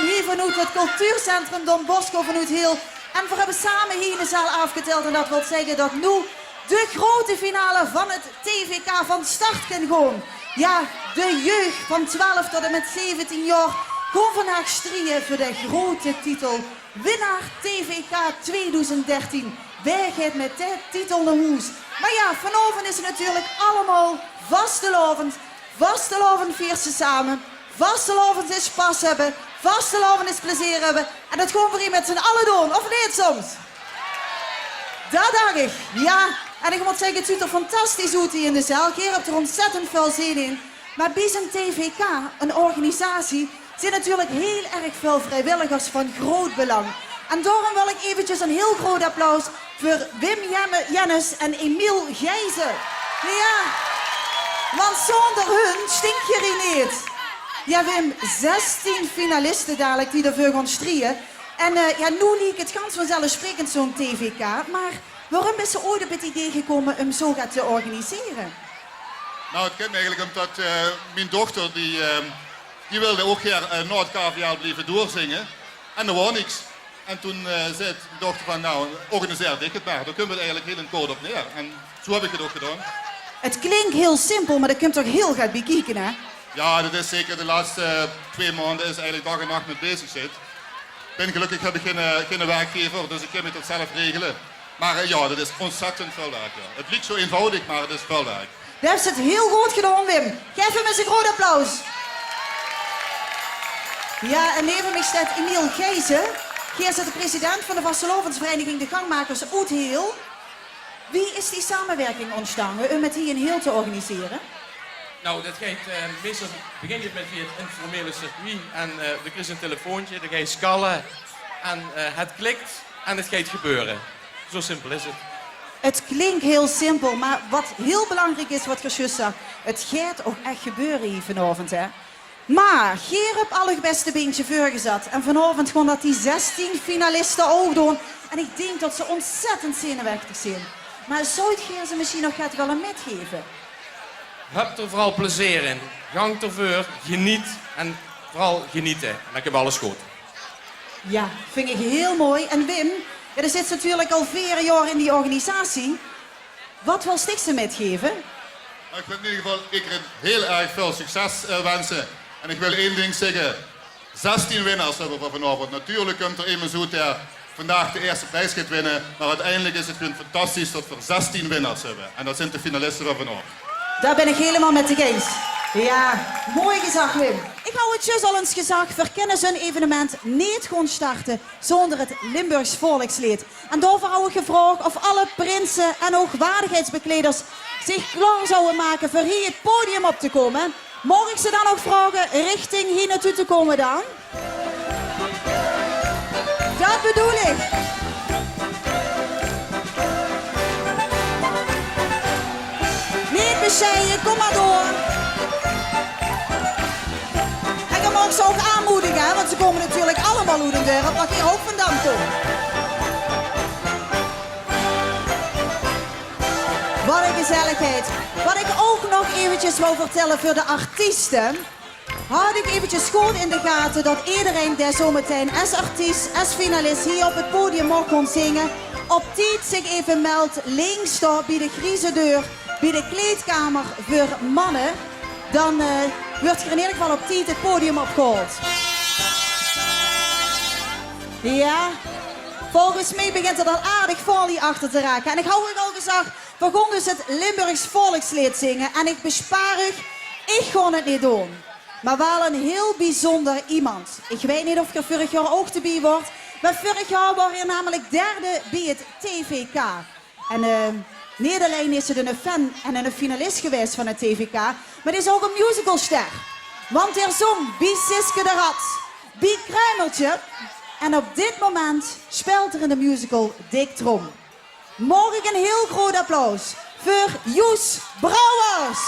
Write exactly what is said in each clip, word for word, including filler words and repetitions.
Hie vanoet 't cultuurcentrum Don Bosco vanoet Heel. En veer höbbe same hie in de zaal aafgetèld. En dat wilt zègke dat noe de groete finale van 't T V K van start kan goon. Jao, de jeug van twelf tot en mèt zeventien jaor goon vandaag strieje veur de groete titel. Winnaar T V K tweedoezend dertien. Wae geit mèt de titel nao hoes? Mer jao, vanaovend is 't natuurlik allemaol vastelaovend. Vastelaovend viers se same. Vastelaovend is spas höbbe. Vastelaovend is plezeer höbbe. En dat goon veer hie mèt z'n alle doon, of neet soms? Dat dach ich, jao. En ich mót zègke, 't zuut d'r fantastisch oet hie in de zaal. Geer höbt d'r ontzettend väöl zin in. Mer bie zoe'n T V K, 'n organisatie, zeen natuurlik hiel erg väöl vriewilligers van groot belang. En daorum wil ich eventjes 'n hiel groot applaus veur Wim Jemme-, Jennis en Emiel Gijzen. Jao, want zónger hun sting geer hie neet. Jao, Wim, zestien finaliste dalik die d'rveur goon strieje. En, eh, jao, noe liek 't gans vanzelfsprekend zoe'n T V K, mer waorum bis se ooit op 't idee gekómme um zoe get te organisere? Nou, 't kump eigelik umtot, eh, mien dochter die, eh, die wilde ouch gaer, eh, nao 't K V L blieve doorzinge. En d'r waor niks. En toen, eh, zag mien dochter van: "Nou, organiseer dich 't mer." Dao kump 't eigelik hiel in kort op neer. En zoe höb ich 't ouch gedaon. 't Klink hiel simpel, mer d'r kump toch hiel get bie kieke, hè? Jao, dat is zeker de lèste twee maonde is eigelik daag en nach mèt bezig gewees. Ich bin gelökkig, höb ich geine, geine werkgever, dus ich kin mich dat zelf regele. Mer, eh, jao, dat is ontzettend väöl werk, jao. 't Liek zoe einvoudig, mer 't is väöl werk. Doe höbs 't hiel good gedaon, Wim. Gaef 'm ins e groot applaus. Jao, en neve mich steit Emiel Gijzen. Geer zeet de president van de vastelaovesvereiniging De Gangmakers oet Heel. Wie is die samewirking óntstange um 't hie in Heel te organisere? Nou, dat geit, eh, meistal begint 't mèt via 't informele circuit en, eh, dan kriegs se 'n telefoontje, dan geis se kalle en, eh, 't klikt en 't geit gebeure. Zoe simpel is 't. 't Klink hiel simpel, mer wat hiel belangriek is, wat geer zjus zag, 't geit ouch ech gebeure hie vanaovend, hè? Mer geer höb al eur bèste beentje veurgezat en vanaovend goon dat die zestien finaliste ouch doon. En ich dink dat ze ontzettend zenuwechtig zeen. Mer zout geer ze mesjien nog get wille mètgeve? Höb d'r veural plezeer in. Gank d'rveur, geniet en veural geniete. En dan kump alles good. Jao, ving ich hiel mooi. En Wim, jao, doe zits natuurlik al veer jaor in die organisatie. Wat wils dich ze mètgeve? Nou, ich wil in eder geval ederein hiel erg väöl succes, eh, winse. En ich wil ein ding zègke. Zestien winnaars höbbe v'r vanaovend. Natuurlik kump d'r emes oet dae vandaag de ierste pries geit winne. Mer oeteindelik is 't gewoon fantastisch dat v'r zestien winnaars höbbe. En dat zint de finaliste van vanaovend. Dao bin ich hielemaol mèt dich eins. Jao, mooi gezag, Wim. Ich haw 't zjus al ins gezag, v'r kinne zoe'n evenement neet goon starte zónger 't Limburgs volksleed. En daoveur haw ich gevraog of alle prinse en hoogwaardigheidsbekleders zich klaor zouwe make veur hie 't podium op te kómme. Maag ich ze dan ouch vraoge richting hie naotoe te kómme dan? Dat bedoel ich. Neet besjeie, kóm mer door. En geer maag ze ouch aanmoedige, hè, want ze kómme natuurlik allemaol oet ein dörp wat geer ouch vandaan kómp. Wat ein gezelligheid. Wat ich ouch nog eventjes wou vertèlle veur de artieste. Haw ich eventjes good in de gate dat ederein dae zometein es artiest, es finalist hie op 't podium maag kómme zinge, op tied zich effe meldt links dao bie de grieze deur, bie de kleedkamer veur manne. Dan, eh, wuuert geer in eder geval op tied 't podium opgehaold. Jao, volges mich begint 't al aardig vol hie achter te rake. En ich haw uch al gezag, v'r goon dus 't Limburgs volksleed zinge. En ich bespaar uch, ich gaon 't neet doon. Mer waal ein hiel bezunjer emes. Ich weit neet of geer veurig jaor ouch d'rbie waort, mer veurig jaor waor geer namelik derde bie 't T V K. En, eh, neet allein is 't eine fan en eine finalis gewaes van 't T V K, mer 't is ouch ein musicalster. Want geer zóng bie Siske de Rat, bie Kruimeltje en op dit moment speelt geer in de musical Dik Trom. Maag ich ein hiel groot applaus veur Joes Brouwers.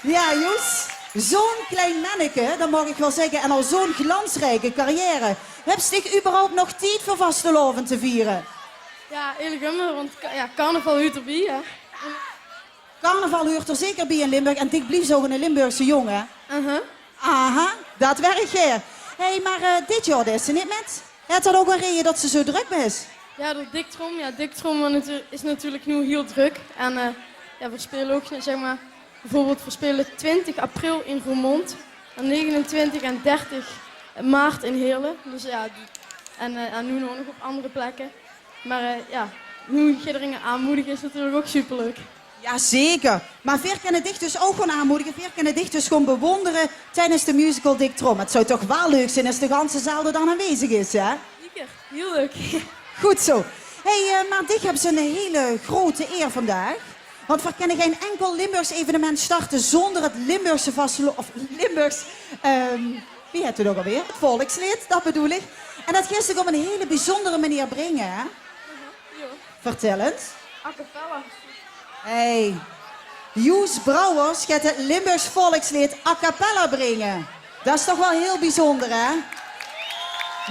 Jao, Joes, zoe'n klein menneke, dat maag ich waal zègke, en al zoe'n glansrijke carrière. Höbs dich überhaupt nog tied veur vastelaovend te viere? Jao, eigelik ummer, want ka-, jao, carnaval huurt d'rbie, hè. Carnaval huurt d'r zeker bie in Limburg en dich bliefs ouch 'ne Limburgse jóng, hè? Aha, dat weit ich. Hé, mer, eh, dit jaor deis se neet mit. Haet dat ouch 'n reje dat se zo drök bis? Ja, door Dick Trom. Ja, Dick Trom is natu-, is natuurlik noe hiel drök. En, eh, ja, veer speule ouch, zeg mer, bieveurbeeld, veer speule twintig april in Roermond. En negenentwintig en dertig maart in Heerle. Dus ja, die, en, eh, en noe nog op anger plekke. Mer, eh, ja, noe ederein aanmoedige is natuurlik ouch superleuk. Ja, zeker. Mer veer kinne dich dus ouch gewoon aanmoedige. Veer kinne dich dus gewoon bewóndere tiedes de musical Dick Trom. 't Zou toch waal leuk zeen es de ganse zaal d'r dan aanwezig is, hè? Zeker, hiel leuk. Good zo. Hé, eh, mer dich höbs 'n hiel groete eer vandaag. Want veer kinne gein inkel Limburgs evenement starte zónger 't Limburgse vastelo-, of Limburgs, ehm, wie hèt 't ouch alweer? 't Volksleed, dat bedoel ich. En dat geis se op 'n hiel bezóngere meneer bringe, hè? Vertèl ins. A cappella. Hé, Joes Brouwers geit 't Limburgs volksleed a cappella bringe. Dat is toch waal hiel bezónger, hè?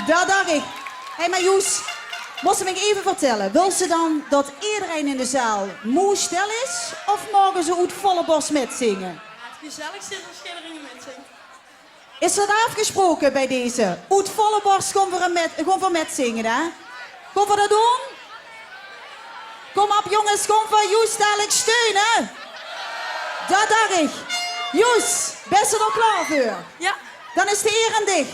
Dat dach ich. Hé, mer Joes, mós se mich effe vertèlle. Wils se dan dat ederein in de zaal moesjtil is? Of moge ze oet volle bors mitzinge? Ja, 't gezelligste is es ederein mitzingt. Is dat aafgesproke bie deze? Oet volle bors gaon veer mit, gaon veer mitzinge, hè? Gaon veer dat doon? Kóm op, jónges, kóm veer Joes dalik steune. Dat dach ich. Joes, bis se d'r klaor veur? Ja. Dan is de eer aan dich.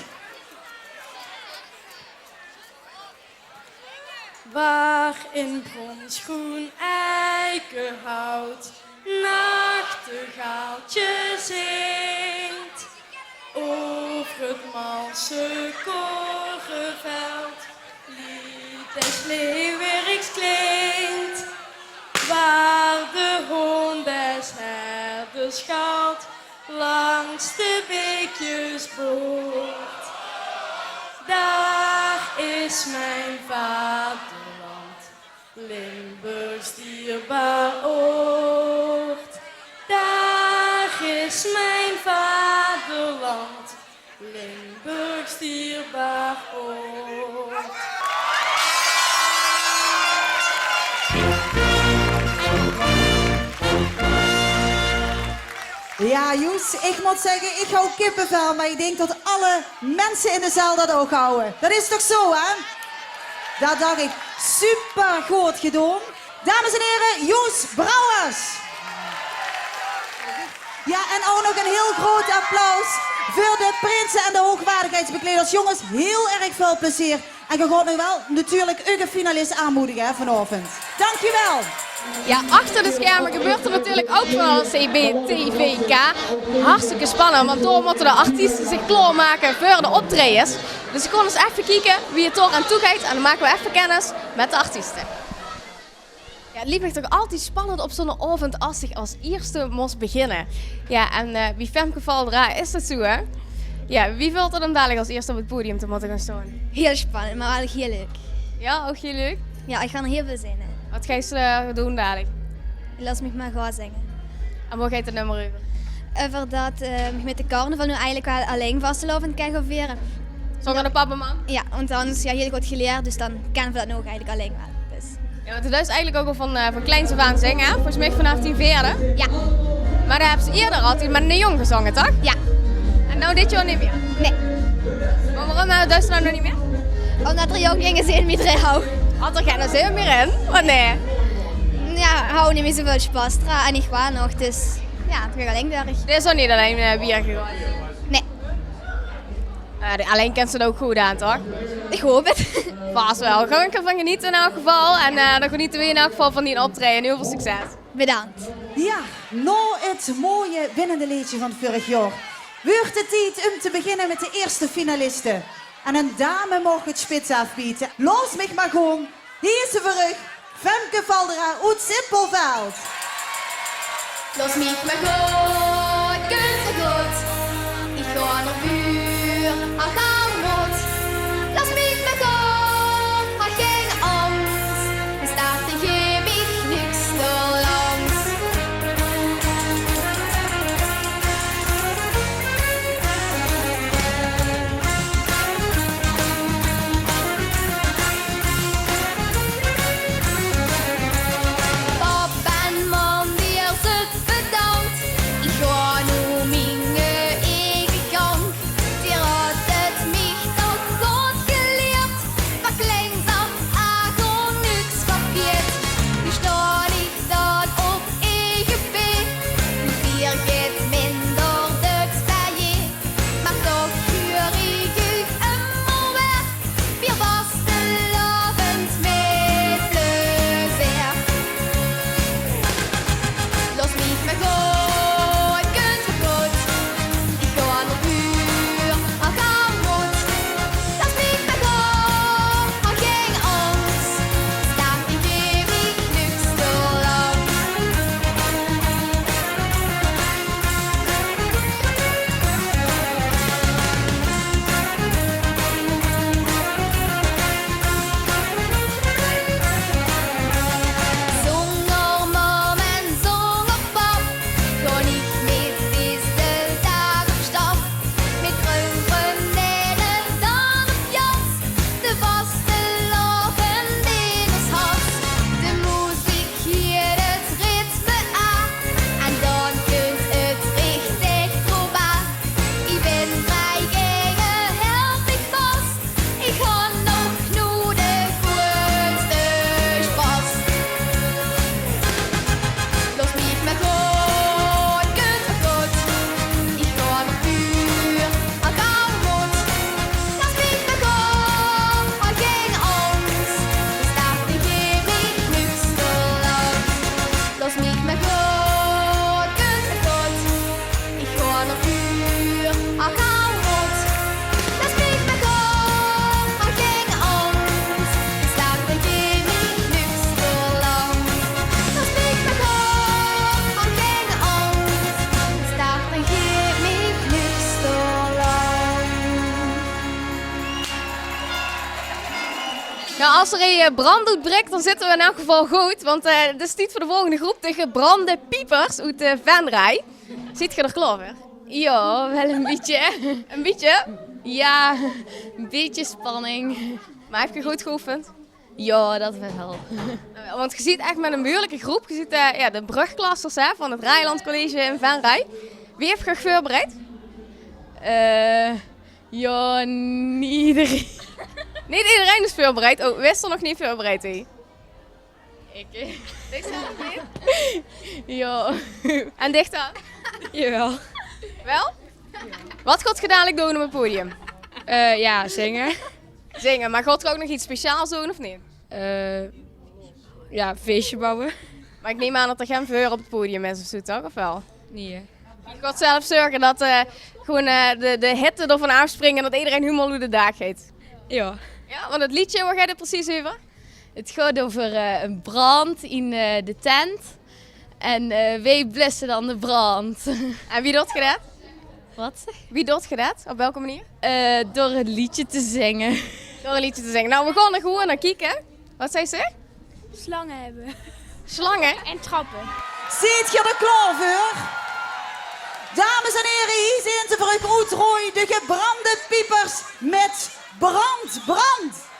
Waar in bronsgroen eikenhout nachtegaaltje zingt, over het malse korenveld lied des Leeuweriks klinkt, waar de hoon des herders galt langs de beekjes boort. Daar is mijn vaderland, Limburgs dierbaar oord. Daar is mijn vaderland, Limburgs dierbaar oord. Ja, Joes, ich mót zègke, ich haw kippevel, mer ich dink dat alle minse in de zaal dat ouch hawwe. Dat is toch zo, hè? Dat dach ich. Supergood gedoon. Dames en here, Joes Brouwers. Ja, en ouch nog ein hiel groot applaus veur de prinse en de hoogwaardigheidsbekleders. Jónges, hiel erg väöl plezeer. En geer gaot noe waal natuurlik eur finalis aanmoedige, hè, vanaovend. Dankjewel. Ja, achter de schermen gebeurt er natuurlijk ook van alles hie bie T V K. Hartstikke spannend, want dao mótte de artieste zich klaormake veur de optraejes. Dus ich gaon ins effe kieke wie 't dao aan toe geit en dan make we effe kennis mit de artieste. Ja, 't liek mich toch altied spannend op zoe'n aovend es ich es ierste mós beginne. Ja, en, eh, bie Femke Valdera is dat zoe, hè? Ja, wie veult 't óm dalik es ierste op 't podium te mótte gaon staon? Hiel spannend, mer waal hiel leuk. Ja, ouch hiel leuk? Ja, ich gaon d'r hiel väöl zin in. Wat geis se, eh, doon dalik? Los mich mer gaon zinge. En wo geit 't nummer euver? Euver dat, eh, ich mit de carnaval noe eigelik waal allein vastelaovend kin gaon viere. Zónger de pap en mam? Ja, want anders, ja, hiel good gelierd, dus dan kinne v'r dat noe eigelik allein waal. Dus. Ja, want doe deis eigelik ouch al van, eh, van kleins aaf aan zinge, hè? Volges mich vanaaf dien veerde. Ja. Mer doe höbs ierder altied mit 'ne jóng gezónge, toch? Ja. En noe dit jaor neet mieë? Nae. Mer waorom, eh, deis se dat noe neet mieë? Ómdat d'r jóng geine zin mieë d'rin haw. Haw d'r geine zin mieë in? Oh nae. Ja, haw neet mieë zoeväöl sjpas d'raan en ich waas nog, dus ja, toen ging ich allein weg. Dit is ouch neet allein, eh, weer gegange? Nae. Eh, de, allein kins se 't ouch good aan, toch? Ich haop 't. Vas waal. Gewoon van geniete in elk geval. En, eh, dan geniete we in elk geval van dien optraeje. En hiel väöl succes. Bedankt. Ja, nao 't mooie winnende leedje van vörig jaor wuuert 't tied óm te beginne mit de ierste finaliste. En ein dame maag 't spits aafbiete. Los mich mer gaon. Hie is ze veur uch, Femke Valdera oet Simpelveld. Los mich mer gaon, kunt d'r good. Ich gaon nao buur, al gaon mót. Los mich mer gaon, mer gein angs. D'r steit hie mich niks d'rlangs. Pap en mam, veer zitte Nou, as d'r hie, eh, brand oetbrik, dan zitte we in elk geval good. Want, eh, 't is tied veur de volgende groep, de Gebrande Piepers oet, eh, Venray. Zeet geer d'r klaor veur? Jao, wel e bietje. E bietje? Jao, e bietje spanning. Mer höb geer good geoefend? Jao, dat wel. Want geer zeet ech mit 'n behuurlike groep. Geer zeet, eh, jao, de brugklassers, hè, van 't Raejeland College in Venray. Wie höb geer uch veurbereid? Eh, jao, neet ederein. Neet ederein is veurbereid. Oh, wae is d'r nog neet veurbereid, hè? Ik. Jao. En dich dan? Jawel. Wel? Wat gaot geer dalik doon op 't podium? Eh, jao, zinge. Zinge, mer gaot geer ouch nog get speciaals doon of neet? Eh, jao, feesje bouwe. Mer ik num aan dat d'r gein veur op 't podium is of zoe, toch? Of wel? Nae. Geer gaot zelf zörge dat, eh, gewoon, eh, de, de hitte d'rvan aafspringk en dat ederein hielemaol oet de daak geit. Jao. Jao, want 't leedje, wao geit 't precies euver? 't Geit euver, eh, 'ne brand in, eh, de tent. En, eh, weej blusse dan de brand. En wie doot geer dat? Wat? Wie doot geer dat? Op welke manier? Eh, door 't leedje te zinge. Door 't leedje te zinge. Nou, we gaon d'r gewoon nao kieke. Wat zag ze? Slange höbbe. Slange? En trappe. Zeet geer d'r klaor veur? Dames en here, hie zeen ze veur uch oet Rooj, de Gebrande Piepers mit Brand, Brand.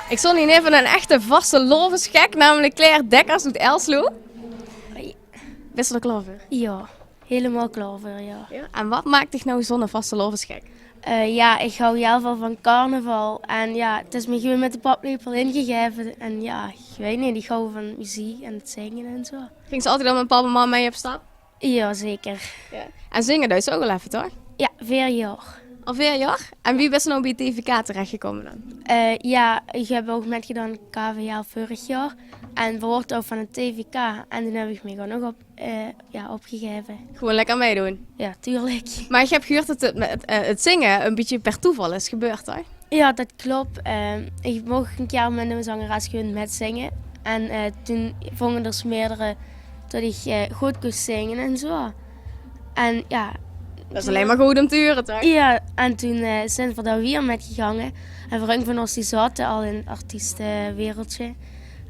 Ik stóng hie neve 'nen echte vastelaovesgek, namelik Claire Dekkers oet Elsloo. Hoi. Bis se d'r klaor veur? Jao, hielemaol klaor veur, jao. Jao? En wat maak dich now zoe'ne vastelaovesgek? Eh, jao, ik hou hiel väöl van carnaval. En jao, 't is mich gewoon mit de paplepel ingegaeve. En jao, ik weit neet, ik hou van meziek en 't zinge en zoe. Gings se altied al mit pap en mam mei op stap? Jao, zeker. Jao. En zinge deis se ouch al effe, toch? Jao, veer jaor. Al veer jaor? En wie bis se now bie 't T V K terechgekómme dan? Eh, jao, ik höb ouch mitgedaon aan K V L veurig jaor. En veer woorte ouch van 't T V K. En toen höb ik mich ouch nog op, eh, jao, opgegaeve. Gewoon lekker meidoon? Jao, tuurlik. Mer ik höb gehuurd dat 't, 't, eh, 't zinge e bietje per toeval is gebeurd, hè? Jao, dat klop. Ehm, ik moch 'ne kier mit 'n zangeres gewoon mitzinge. En, eh, toen vonge d'r meerdere dat ik, eh, good kós zinge en zoe. En jao. Dat is allein mer good óm te hure, toch? Jao, en toen, eh, zint veer dao wiejer mitgegange. En vrunj van ós die zaote al in 't artiestewereldje.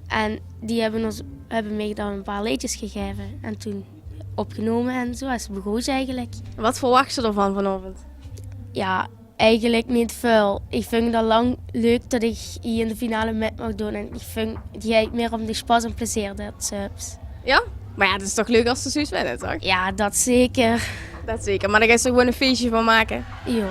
En die höbbe ós, höbbe mich dan e paar leedjes gegaeve. En toen opgenómme en zoe is 't begós eigelik. Wat verwachs se d'rvan vanaovend? Jao, Eigelik neet väöl. Ich vónj 't al lang leuk det ich hie in de finale mit maag doon. En ich vónj die eigelik mieë óm de sjpas en plezeer det se höbs. Ja? Maar ja, het is toch leuk als ze zoiets winnen, toch? Ja, det zeker. Dat zeker. Maar dan gaon ze toch gewoon een feestje van maken. Jo.